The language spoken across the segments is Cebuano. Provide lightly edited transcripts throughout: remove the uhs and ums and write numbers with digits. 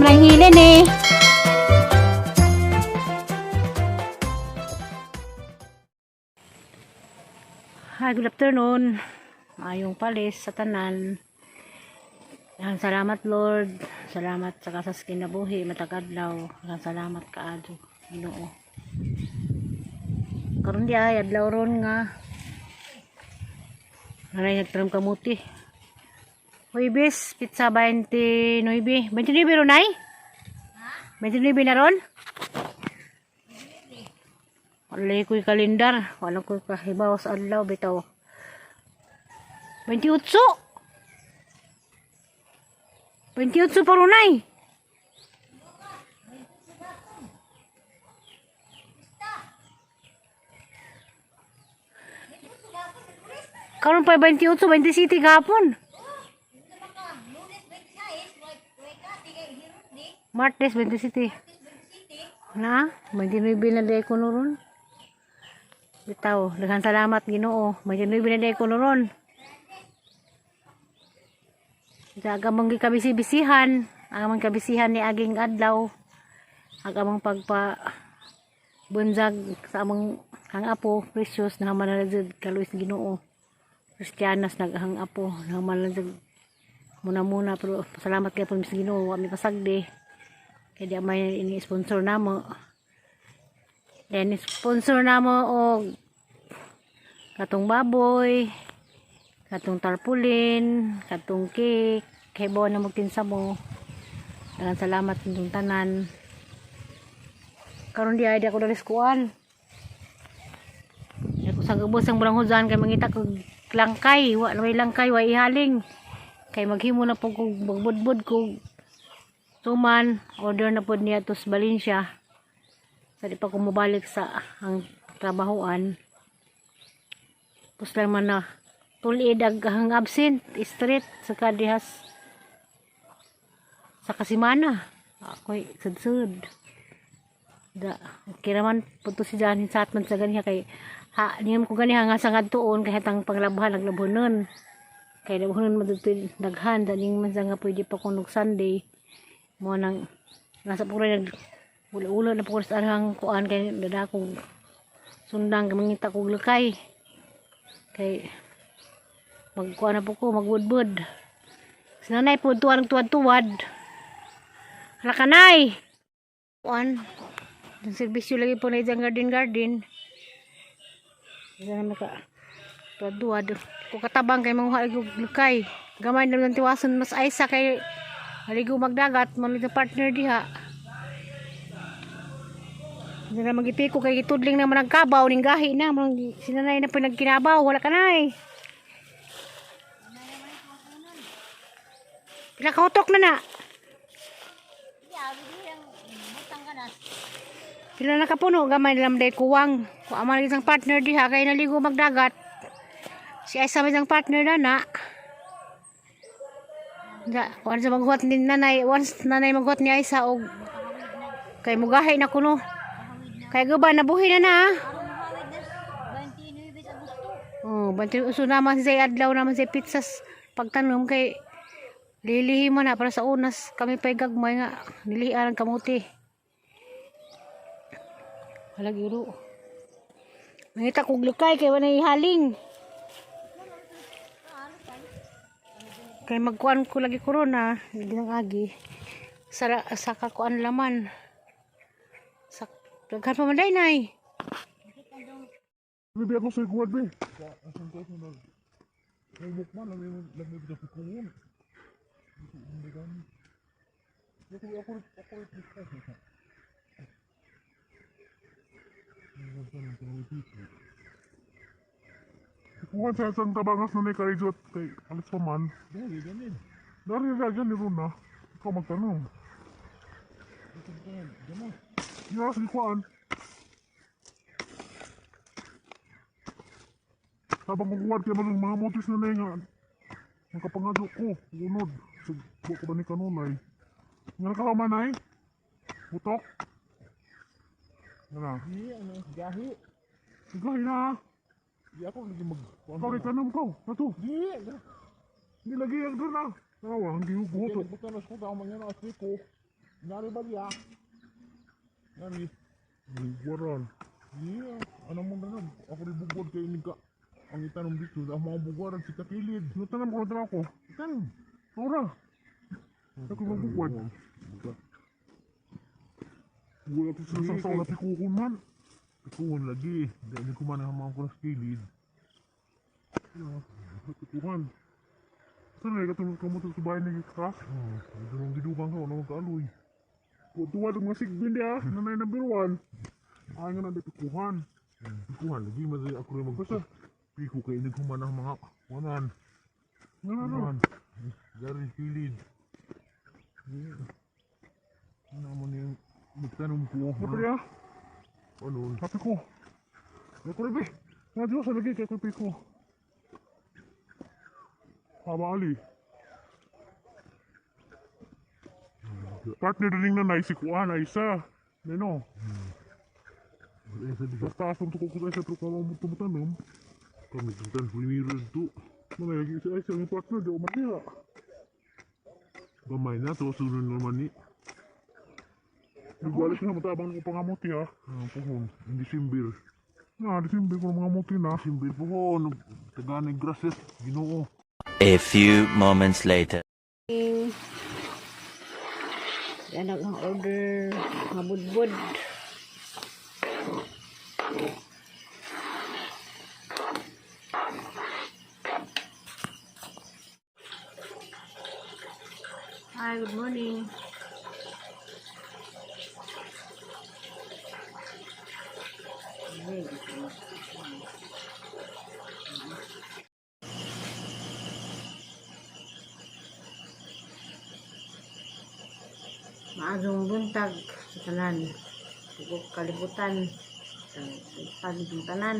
Lang hilin eh. Hi, good afternoon. Maayong palis sa tanan. Yan, salamat Lord. Salamat sa kasas kinabuhi, matag adlaw. Yan, salamat kaadyo, Ginoo. Karon di ay adlaw ron nga. Nanay nagtaram kamuti. Huwebes, pizza 29. 29 ron ay? 29 na ron? Wala ko'y kalendar. Wala ko'y kahibaw sa adlaw bitaw. 28! 28 pa ron ay. Karon pa 28, 27 gahapon. Martes 27. Na, 29 na day ko noron. Bitaw, daghan salamat Ginoo. 29 na day ko noron. Sa among gikabisi-bisihan, ang among kabisihan ni aging adlaw, ang among pagpa bunzag sa among hang apo, precious na man na jud kaluis Ginoo. Kristiyanas naghang apo, na man na jud muna-muna, pero salamat kay po sa Ginoo, wa mi pasagdi. Kay di may ini sponsor namo. Then sponsor namo og katong baboy, katong tarpaulin, katong cake, kay bo na magkinsa mo. Daghang salamat inyong tanan. Karon di ay di ako dalis kuan. Di ako sa gabos ang bulang hujan kay mangita kog langkay, wa na may langkay, wa ihaling. Kay maghimo na po kog magbudbud kog suman, order na pod niya tos Valencia. Sa di pa ko mobalik sa ang trabahoan. Pus lang man na tulid ag ang absent street sa kadihas sa kasimana. Ako'y sudsud. Da, okay raman punto si Jan sat man sa ganiha kay ha niyam ko ganiha nga sa ngadtuon kay hatang panglabhan naglabhonon. Kay labhonon man dito daghan daning man sa nga pwede pa kunog Sunday. Mo nang nasa puro nag ulo-ulo na po sa arhang kuan kay dadakong sundang kay mangita kog lakay. Kay magkuan na po ko magbudbud. Si nanay po tuwan tuwad-tuwad. Hala ka nay. Kuan. Yung serbisyo lagi po na isang garden garden. Isa na maka tuwad-tuwad. Kung katabang kay manguha og lukay. Gamay na lang tiwason mas aysa kay haligo magdagat man sa partner diha. Hindi na magipiko kay gitudling naman ang kabaw ning gahi na man sinanay na pinagkinabaw wala ka nay. Pila kahutok na na. Pila na kapuno gamay na lang day kuwang. Kung ama isang partner diha kay naligo magdagat. Si Aisa may isang partner na na. Da, kuan sa maghuwat ni nanay, once nanay maghuwat ni Aisa og kay mugahi na kuno. Kay guba nabuhi na na. Ah. Oh, bantay uso naman si adlaw naman si pizzas pagtanom kay lilihi mo na para sa unas kami pa'y gagmay nga nilihian ang kamuti. Wala giro. Nangita kog lukay kay wala ihaling. Kay magkuan ko lagi corona, hindi nang agi. Sa kakuan laman. Sa daghan pa man day nay. Bibi ako sa ikuwad, be. Asan ko ako nag... Humok man, lami ba sa kuwon? Hindi gani. Ako, ako, ako, ako, Kuha sa isang tabangas na may karizot kay alis pa man. Dari ganin. Dari lagyan ni Runa. Ikaw magtanong. Yes, ikuan. Habang kukuha kaya mga mga motis na nga. Nakapangadyo ko, unod. Sa buwa ko ba ni kanunay? Nga nakakaman ay? Putok? Nga na. Di ano, gahi. Gahi na ah. Di ako lagi mag Ikaw kay tanong ko. Nato. Di. Hindi lagi ang doon ah. Tawa, hindi ko Di gusto. bukan ko ta man yan ko. Ngari ba diya? Ngari. Bugwaran. Yeah, ano mo na lang. Ako rin bugwad kayo ni ka. Ang itanong dito, ang mga bugwaran si Takilid. Natanam ko na ako. Itanong. Ora. Ako magbugwad. Wala to sila sa wala pikukon man. Pikuhan lagi. Dahil ko man ang mga kuras kilid. Pikuhan. Saan na katulog ka mo sa bahay ni ka? Oh, ito nang gidugang ka, wala magkaaloy. Tuwa ng mga sigbin diya, nanay number 1. Ay nga na di pikuhan. Pikuhan lagi, madali ako rin mag... Basta. Piko kayo ni kuman ang mga wanan. Nga na na. Wanan. Gari kilid. Ano mo na yung magtanong ko. Ano diya? Ano? Happy ko. Ako rin be. Nga Diyos, lagi kay ko piko. Pamali. Partner din na si Kuan ay isa. Neno, Eh, sabi ka, basta asong tuko ko sa isa pero kung mo tumutanom, kami tuntan primero dito. manay lagi si Aisa ang partner di ako maniha. Gamay na, to sunod naman ni. Nagwalis na matabang ko pangamuti ha. Ah, puhon, in December. Na, December ko ng mga muti na. December puhon, taganay grasses, Ginoo. A few moments later. Yan ang order. Mabudbud. Hi, good morning. Maadong buntag sa tanan. Tugok kalibutan. Sa buntag ng tanan.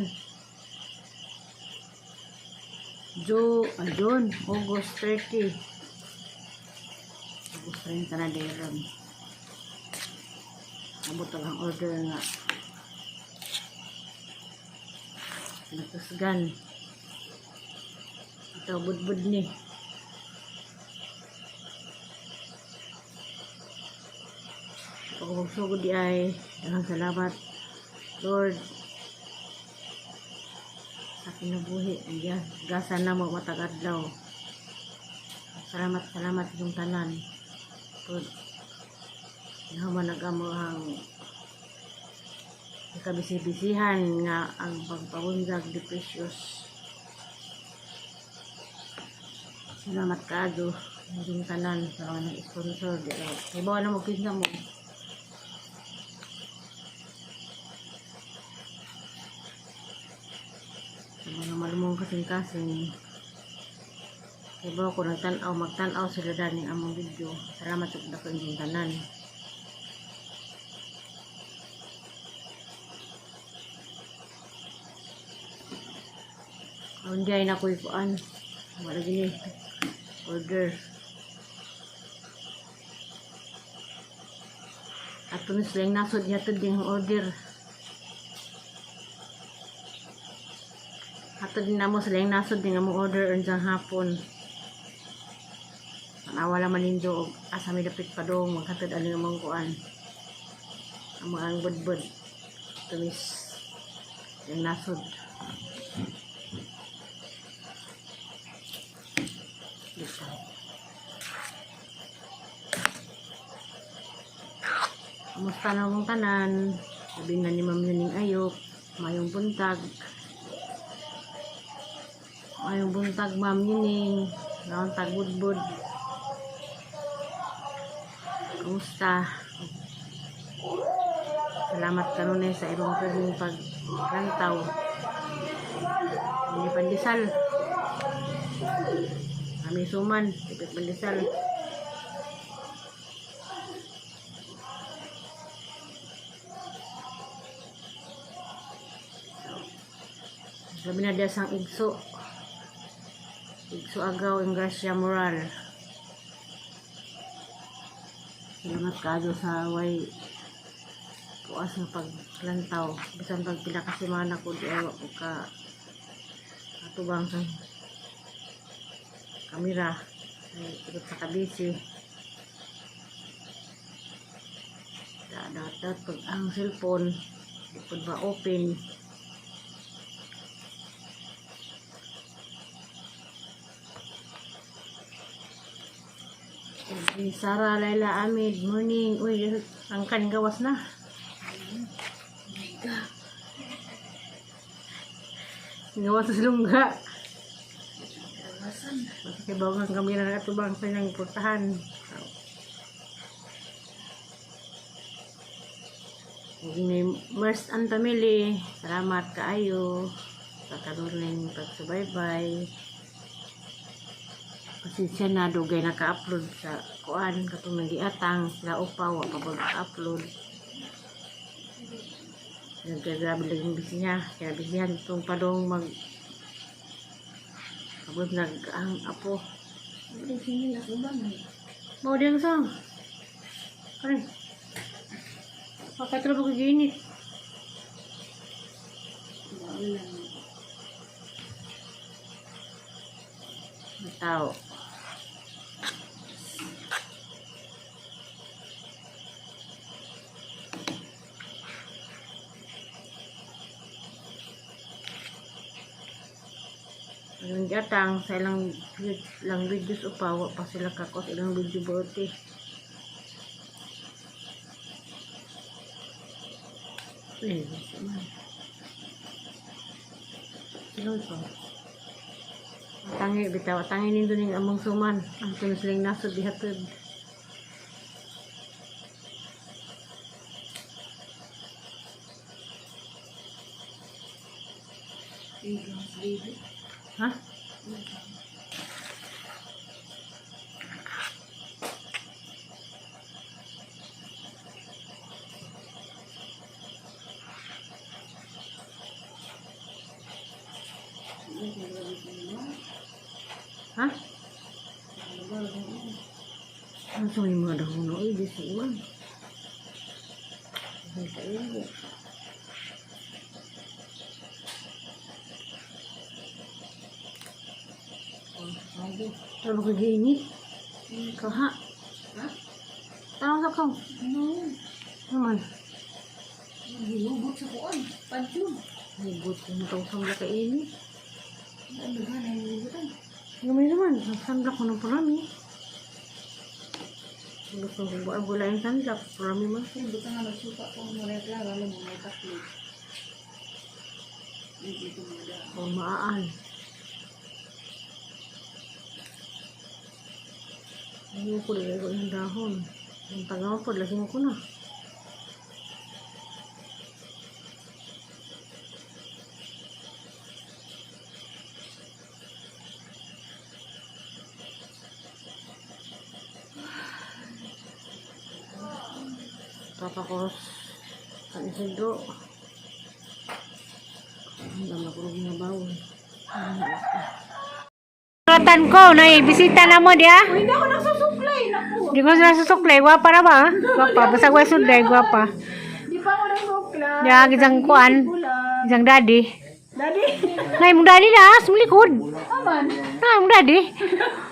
June, August 30. August 30 na din. Abot ang order nga. Natusgan. Ito, budbud ni. Pagpagsugod di ay daghang salamat Lord sa kinabuhi ang gasa na mo matag adlaw. Salamat, salamat yung tanan. Lord, nahuman nag-amo ang kabisi-bisihan nga ang pagpabundag di precious. Salamat kaado yung tanan sa mga nag-sponsor di ay. Ibawa na mo kinsa mo. Sa mga malumong kasing-kasing. Ibawa ko nagtan-aw, magtan-aw sila dani among video. Salamat sa dako inyong tanan. Aron dyan na ko'y kuan. Wala gini. Order. Ato ni sila yung nasod niya to ding order. Ato din namo sila yung nasod ding among order unjang hapon. Tanawa laman ninyo og asa may dapit pa dong maghatod ani among kuan. Ang mga ang budbud. Tumis yung nasod. Dito. Kamusta na mong tanan? Sabi na ni Ma'am Yuning Ayok, mayong buntag. Mayong buntag, Ma'am Yuning. Naon tagbudbud. Kamusta? Salamat kanunay sa ibang pwedeng paglantaw. Hindi pandesal. Kami suman, tipit pandesal. Sabi na diya sang igso. Igso agaw ang Gracia Moral. Salamat kaado sa way puas nga paglantaw. Bisan pag pila ka semana ko di ay wa ko ka atubang sa kamera. Ay, ikot sa kabisi. Dadat pag ang cellphone di pud ma-open. Ni Sarah Laila Ahmed, morning. Uy, ang kan gawas na. Gawas sa lungga. Basta kay bawang kami na nakatubang sa inyong putahan. Ni Mers and family, salamat kaayo sa kanunay pagsubaybay. Pasensya na dugay naka-upload sa kuan katong nagiatang sila upa wa pa upload. Nagkagrabe lang yung busy niya. Kaya busyhan itong padong mag abot nag ang apo. Mau diyang song. Kare. Pakatro ba kaginit? Tao. Ang gatang sa ilang ilang videos upa wa pa sila kakos ilang video bote. Eh, man. Sila pa. Tangi bitaw, tangi nindo ning among suman. Ang tunos silang nasod dihatod. Ha? Ha? Ano sa may mga dahon na? Uy, di sa iwan. Ay, sa iwan. Pero kaginit. Kaha. Ha? Tanaw sa kaw. No. Naman. Nagilubot sa kuan. Padyun. Hubot ko matawang samla ka init. Ano ba? Nahilubutan. Gamay naman. Ang samla ko ng parami. Gusto ko ba ang gula yung samla? Parami man. Buta nga nagsuka ko mo rin lang. Alam mo may tatlo. Dito mga dahon. O maaan. Ano ko lagay ko yung dahon. Ang tagaw po, lagyan ko na. Papa ko San Isidro. Ang dama ko rin bawon. Ratan ko, nay, bisita na mo diya. Hindi ako nagsusuklay. Naku. Di ko nasusuklay, gwapa na ba? Gwapa, basta gwapa sudlay, gwapa. Di pa ako nagsuklay. Ya, gisang kuan. Isang daddy. Daddy. Nay, mong daddy na, sumulikod. Aman. Nay, mong daddy.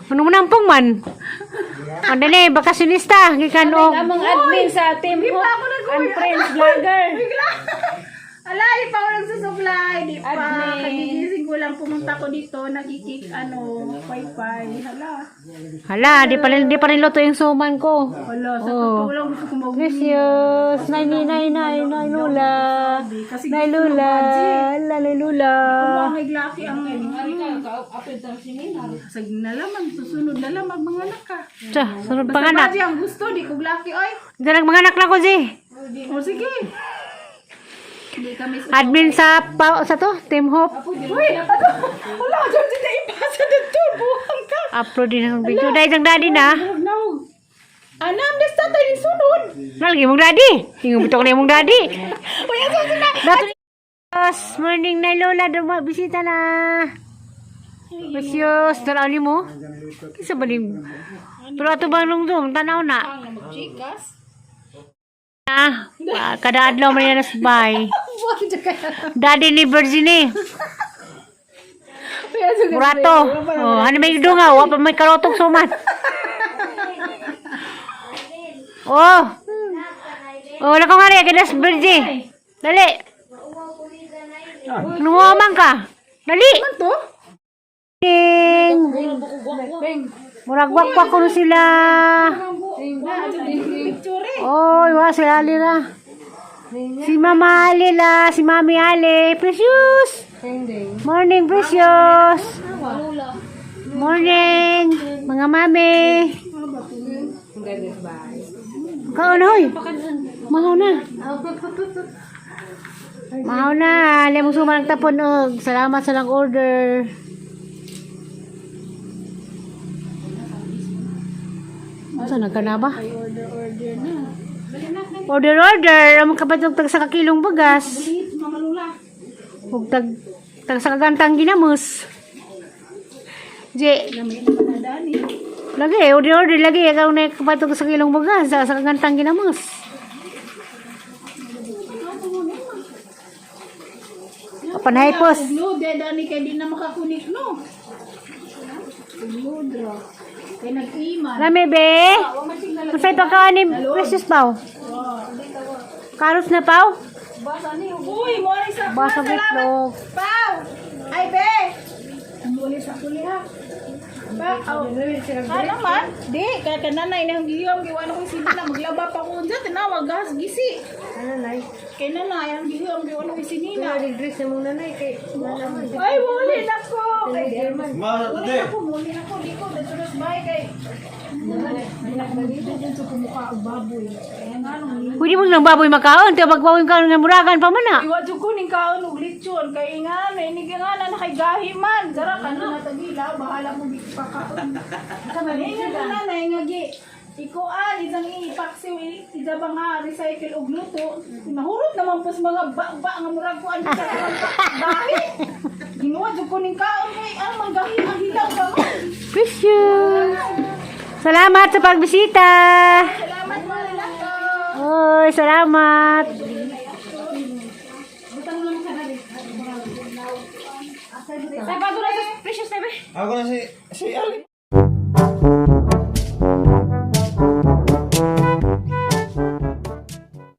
Ano mo nampong man? Ang dali, bakasyonista, gikan og. Among admin sa team Di pa ako nag and friends vlogger. Bigla. Ala, di pa ako nagsusuklay. Di pa. Kagigising ko lang pumunta ko dito. Nagkikik, ano, wifi. Hala. Hala, di pa rin luto yung suman ko. Hala, sa Oh. totoo lang gusto ko mag Precious, nay, nay, nay, nay, nay, lula. Kasi Nay, gusto ko lula, mag-budget. la, nay, lula. Ang glaki ang Sige na lamang, susunod na lamang mga anak ka. Tsa, sunod Basta panganak. budget ang gusto, di ko glaki oy. Diyan ang mga anak na ko, Ji. O sige. Hindi kami sa... Admin sa, pa, sa to, Team Hope. Uy! Ano? Wala, dyan din na ipasa dito. Buhang ka. Upload din ang video. Dahil isang daddy na. No. Anam, des tatay ni sunod. Nalagi mong daddy. Ingon bitok na mong daddy. Uy, asa sila? Dato Yes, morning na Lola, duma bisita na. Precious, tanaw ni mo. Kinsa ba ning Pero ato bang nung dong tanaw na. Ang magchikas. Ah, kada adlaw man yan nasbay. Daddy ni Virginie. Murato. Oh, ano may dungaw, wa pa may karotong suman. Oh. Oh, wala ko nga rin. Kinas birthday. Dali. Nuwaman ka. Dali. Ano to? Ding. Murag wakwak ko sila. Picture eh. Oy, wa sila Ali na. Si Mama Ali la, si Mami Ali. Precious. Morning, Precious. Morning, mga mami. Kaon hoy. Mahaw na. Mahaw na. Alam mo sumang tapon og. Salamat sa lang order. Saan nagka na ba? Order, order na. Order, order. Among kapatid tag sa kakilong bagas. Ulit, Mama Lula. Ug tag tag sa kagantang ginamos. Je, Dani. lagi order order lagi ikaw na kapatid sa kilong bagas sa kagantang ginamos. Panay pos. Glue, de Dani kay di na makakunik no. Glue dra. Kay nag-iman. Lami be. Unsay pagkaon ni Precious Pao? Karos na Pao? Uy, mo ni sa Basa Salamat. itlog. Pao. Ay be. Muli sa kuli ha. Ba, oh. Ano man? Di, kaya ka nanay nang giyom, giwan akong sinina, maglaba pa ko dyan, tinawag gas, gisi. Ano nay? Kay nanay, ang giyom, giwan akong sinina. Dress na mong nanay kay Ay, muli na ko! Kay Muli na ko, muli na ko, di ko, natulos bay kay. Ay, nakalito dyan sa kumukha ang baboy. Kaya nga nung Pwede mo lang baboy makaon, tiyo magbaboy kaon nga muragan pa man ah. Iwa jud ko ning kaon og lechon kay nga na ini nga na nakay man. Dara ka na tagila bahala mo pakaon. Ingon ko na na nga gi ikuan isang ipaksiw isa ba nga recycle og luto nahurot naman pos mga ba nga murag kuan sa bahi. Ginuwa jud ko ning kaon kay ang manggahi ang hilaw pa man. Precious. Salamat sa pagbisita. Salamat mga lalaki. Oy, salamat. Ay, bago na sa precious na Ako na si Ali.